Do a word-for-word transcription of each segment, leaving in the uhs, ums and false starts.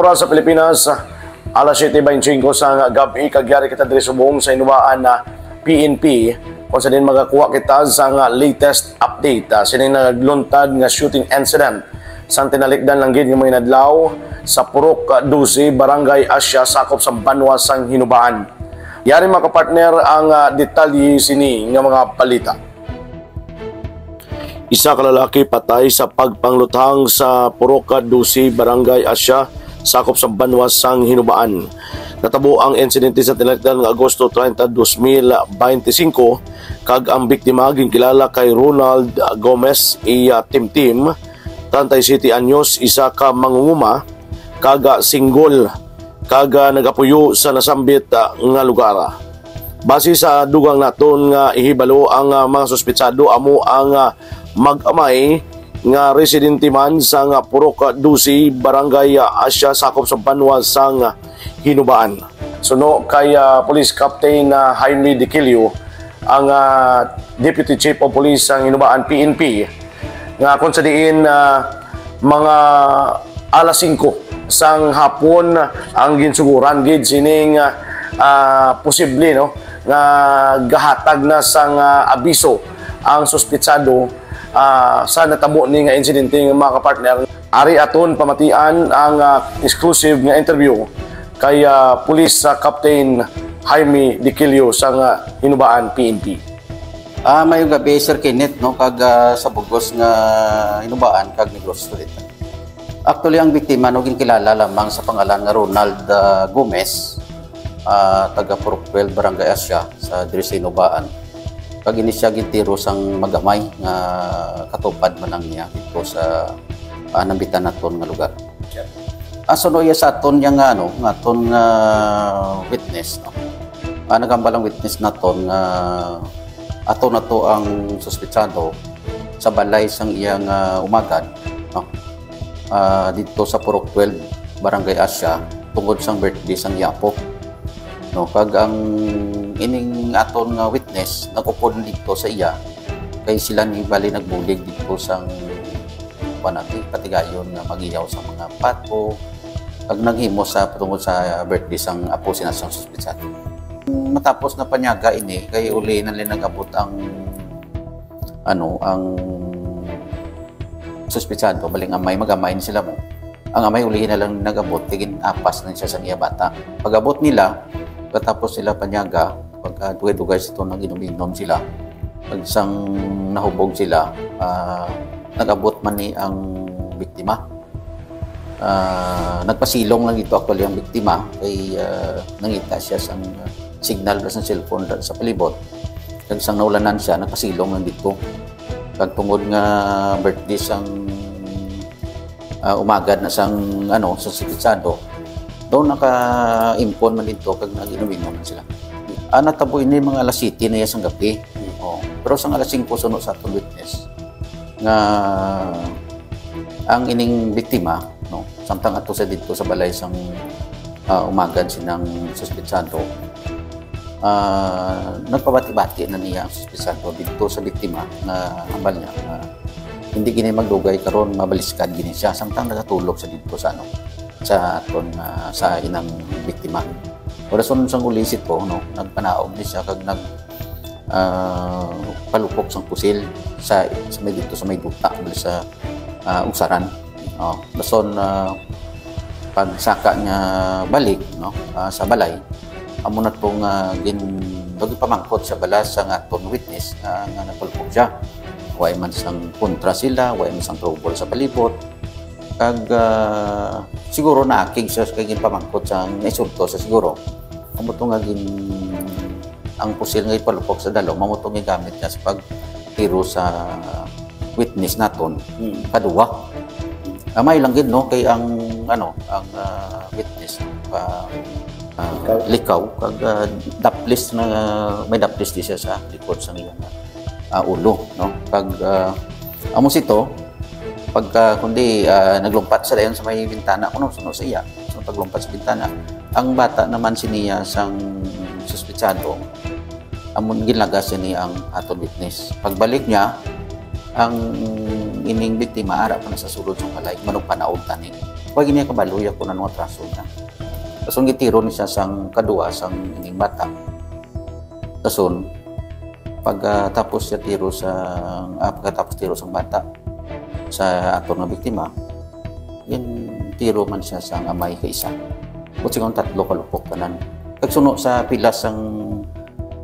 Oras sa Pilipinas, alas siyete beintisinko sa gab-i, kag yari kita diri subong sa Hinubaan na P N P, kung sa din magakuha kita sa nga latest update, ah, sini nagluntad nga shooting incident sang tinalikdan lang gid nga mga inadlaw sa Purok, ah, dose, Barangay Asia, sakop sa banwa sang Hinubaan. Yari, mga kapartner, ang, ah, detalye sini nga mga balita. Isa ka lalaki patay sa pagpangluthang sa Purok dose, Barangay Asia, sakop sa banwa sang Hinubaan. Natabo ang insidente sa tinalikdan nga Agosto treinta, dos mil beintisinko, kag ang biktima ginkilala kay Ronald Gomez, iya Timtim, treinta y siete anyos, isa ka mangunguma, kag, ah, single, kag, ah, nagapuyo sa nasambit, ah, nga lugar. Base sa dugang naton nga ihibalo, ang, ah, mga suspetsado amo ang, ah, mag-amay nga residente man sa nga Purok dose, Barangay, ah, Asia, sakop sa banwa sang Hinubaan. Suno kay, ah, Police Captain, ah, Jaime Diquilio, ang, ah, Deputy Chief of Police sang Hinubaan P N P, nga kung sa diin, ah, mga alas singko sang hapon ang ginsuguran gid sining, ah, posible, no, nga gahatag na sang, ah, abiso ang suspetsado, ah, sa natabo ni nga insidente, nga mga kapartner. Ari aton pamatian ang, ah, exclusive nga interview kay, ah, Police, ah, Captain Jaime Diquilio sang, ah, Hinubaan P N P. Ah, mayong gabi, Sir Kenneth, no, kag, ah, sa bug-os nga Hinubaan kag Negros Occidental. Actually, ang biktima, no, ginkilala lamang sa pangalan nga Ronald, ah, Gomez, ah, taga Purok twelve, Barangay Asia, sa diri sa Hinubaan. Kag ini siya gintiro sang mag-amay nga katupad man lang niya dito sa, ah, nambitan naton nga lugar. Ah, suno iya sa aton niya nga, ano, nga aton nga witness, no? Ah, nagambal ang witness naton nga ato na to ang suspetsado sa balay sang iya nga umagad, no? Ah, dito sa Purok twelve, Barangay Asia, tungod sang birthday sang iya apo. No, kag ang ining aton nga witness nag-upod dito sa iya, kay sila ni bali nagbulig dito sang kuan natin, patigayon nga magiyaw sa mga pato, kag naghimo sa patungod sa birthday sang apo sina sang suspetsado. Matapos na panyaga ini, kay uli na nila nag-abot ang, ano, ang suspetsado, baling amay, mag-amay ni sila mo. Ang amay ulihi na lang nag-abot, kay gin-apas na siya sa iya bata. Pag-abot nila, pagkatapos nila panyaga, pagka dugay-dugay sa ito, nag-inom-inom sila. Pag sang nahubog sila, ah, nag-abot man ni ang biktima. Ah, nagpasilong lang dito actually ang biktima, kay, ah, nangita siya sang signal sa cellphone sa palibot. Kag sang naulanan siya, nagpasilong lang dito. Kag tungod nga birthday sang, ah, umagad na sang, ano, sa suspetsado, doon naka-impon man dito kag nag-inom-inom man sila. Ah, natabo ini mga alas siyete na iya sang gabi. Oh, pero sang alas singko suno sa aton witness nga ang ining biktima, no, samtang ato sa dito sa balay sang, ah, umagad sinang suspetsado, ah, nagpabati-bati na niya ang suspetsado dito sa biktima nga hambal niya nga hindi gini magdugay karon mabaliskad gini siya samtang nagatulog sa dito sa, ano, sa aton, ah, sa inang biktima. Wala sunod sang uli sito, no, nagpanaog ni siya kag nag, ah, palupok sang pusil sa, sa may dito sa may duta, sa, ah, usaran. Oh, dason, ah, pagsaka niya balik, no, ah, sa balay, amo na to nga gin-, gipamangkot sa bala sa nga aton witness nga, nga nagpalupok siya. Wa man sang kontra sila, wa man sang trouble sa palibot. Kag, ah, siguro naakig siya kay ginpamangkot sa insulto sa siguro. Amo to nga gin-, ang pusil nga ipalupok sa dalom, amo to nga gamit niya sa pagtiro sa witness naton. Hmm. Kaduwa. Amay lang gid, no, kay ang, ano, ang, ah, witness, ah, ah, likaw. Likaw, kag, ah, daplis na, may daplis di siya sa likod sa iya nga, ah, ulo, no? Kag, ah, amo sito, pagka, kundi, ah, naglumpat sa dayon sa may bintana, kuno suno sa iya, sa paglumpat sa bintana. Ang bata naman siniya sang suspetsado, amon ginlagas niya ang aton witness. Pagbalik niya, Ang ining biktima ara pa na sa sulod sang balay, manugpanaog tani. Wa gid niya kabalo ya kung ano nga traso niya. Tapos ang gitiro ni siya sang kadua sang ining bata. Dason, pagkatapos siya tiro sa, ah, pagkatapos tiro sang bata sa aton nga biktima, yan tiro man siya sa amay ka isa. Kung sigon tatlo ka lupok tanan. Kag suno sa pilas sang,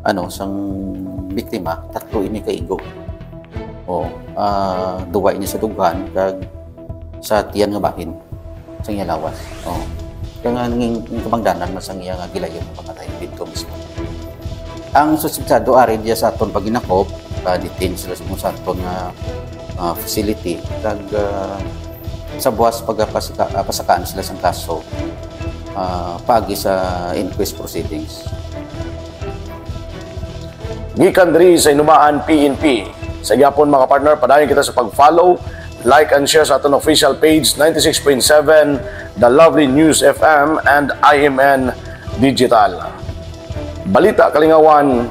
ano, sang biktima, tatlo ini ka igo. O, ah, duwa ini sa dughan kag sa tiyan nga bahin sang iya lawas. O. Kaya nga nangin-, nangin kabangdanan man sang iya nga gilayon nga pamatay dito mismo. Ang suspetsado ari diya sa aton paghinakop, pa-detain sila sa, sa aton nga, ah, facility, kag, ah, sa buwas pagapasaka-, ah, pasakaan sila sang kaso, ah, paagi sa inquest proceedings. Gikan diri sa Inumaan P N P. Sa gyapon, mga partner, padayon kita sa pag-follow, like and share sa aton official page, ninety-six point seven The Lovely News F M and I M N Digital. Balita, kalingawan,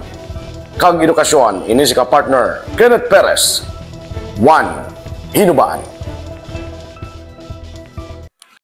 kag edukasyon, ini si ka-partner Kenneth Perez, One Inumaan.